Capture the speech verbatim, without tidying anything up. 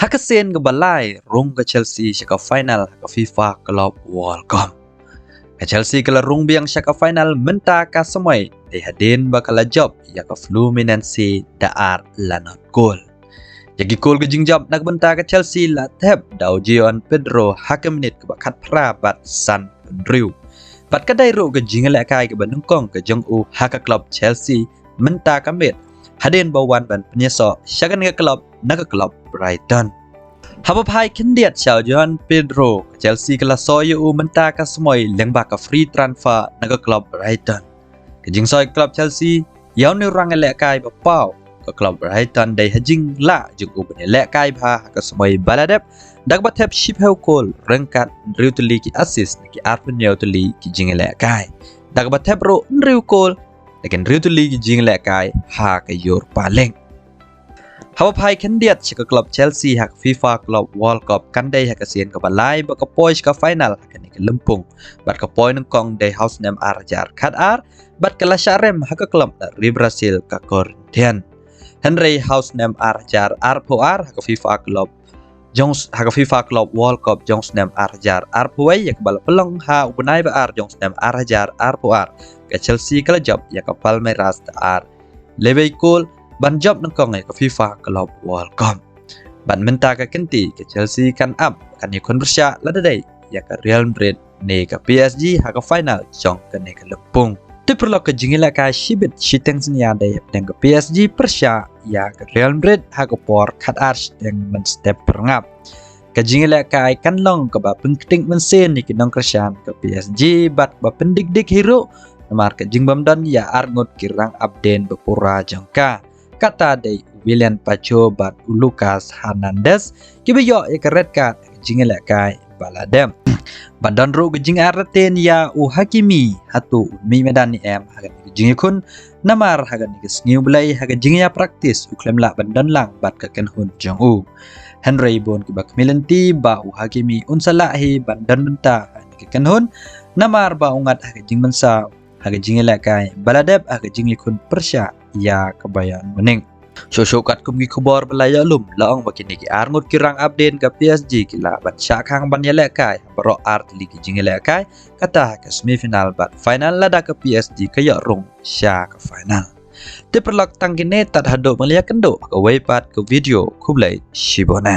Ka sien kaba lai rung ka Chelsea sha ka final ha ka FIFA Club World Cup. Ka Chelsea ka la rung biang sha ka final mynta ka samoi dei hadien ba ka la jop ïa ka Fluminense da ar la not kol. Ïa ki kol ka jingjop na ka bynta ka Chelsea la thep da u João Pedro ha ka minit kaba khatphra bad sanphew hynriew. Bad ka dei ruh ka jingïalehkai kaba nyngkong ka jong u ha ka club Chelsea mynta ka miet hadien ba wan ban pynïasoh sha kane ka club na ka club Brighton. Haba phai khyndiat sha u João Pedro, ka Chelsea ka la soi ïa u mynta ka samoi lyngba ka free transfer na ka club Brighton. Ka jingsoi ka club Chelsea ïa une u rangïalehkai ba paw ka club Brighton dei ha jinglah jong u ban ïalehkai bha ha ka samoi ba la dep da kaba thep shiphew kol ryngkat hynriew tylli ki assist na ki arphew hynñiew tylli ki jingïalehkai. Da kaba thep ruh hynriew kol na ki hynriew tylli ki jingïalehkai ha ka Europa League. Haba phai khyndiat sha ka club Chelsea ha ka FIFA Club World Cup kan dei ha ka sien kaba lai ba ka poi sha ka final ha kane ka lympung. Bad ka poi nyngkong dei ha u snem ar hajar khatar bad ka la shah rem ha ka club na ri Brazil ka Corinthians. Hynrei ha u snem ar hajar arphew ar ha ka FIFA Club jong s-, ha ka FIFA Club World Cup jong u snem ar hajar arphew wei ïa kaba la pynlong ha u bnai ba ar jong u snem ar hajar arphew ar, ka Chelsea ka la jop ïa ka Palmeiras da ar lewei kol ban jop nyngkong ïa ka FIFA Club World Cup. Bad mynta ka kynti ka Chelsea kan ap kan ïakhun pyrshah lada dei ïa ka Real Madrid ne ka PSG ha ka final jong kane ka lympung. Te paralok, ka jingïalehkai shibit shiteng synñia dei hapdeng ka PSG pyrshah ïa ka Real Madrid ha ka por khatar shiteng mynstep pyrngap. Ka jingïalehkai kan long kaba pynktieng mynsiem ïa ki nongkyrshan ka PSG bad kaba pyndik dik hi ruh namar ka jingbym don ïa arngut ki rangap dien ba pura jong ka. Kata dei u Willian Pacho bad u Lucas Hernandez kiba ïoh ïa ka red card ha ka jingïalehkai ba la dep. Ba don ruh ka jingartatien ïa u Hakimi, hato un mih madan ne em ha kane ka jingïakhun, namar ha kane ka sngi U Blei ha ka jingïapraktis u khlem lah ban don lang bad ka kynhun jong u. Hynrei bun kiba khmih lynti ba u Hakimi un sa lah hi ban don bynta ha kane ka kynhun, namar ba u ngat ha ka jingmynsaw ha ka jingïalehkai ba la dep ha ka jingïakhun pyrshah ïa ka Bayern Munich. Shuh shuh katkum ki khubor ba la ïoh lum, la ong ba kine ki arngut ki rangap dien ka PSG ki lah ban shah khang ban ïalehkai baroh ar tylli ki jingïalehkai, kata ha ka semi final bad final lada ka PSG ka ïoh rung sha ka final. Te paralok, tang kine tad haduh ban ïakynduh ha kawei pat ka video. Khublei shibun.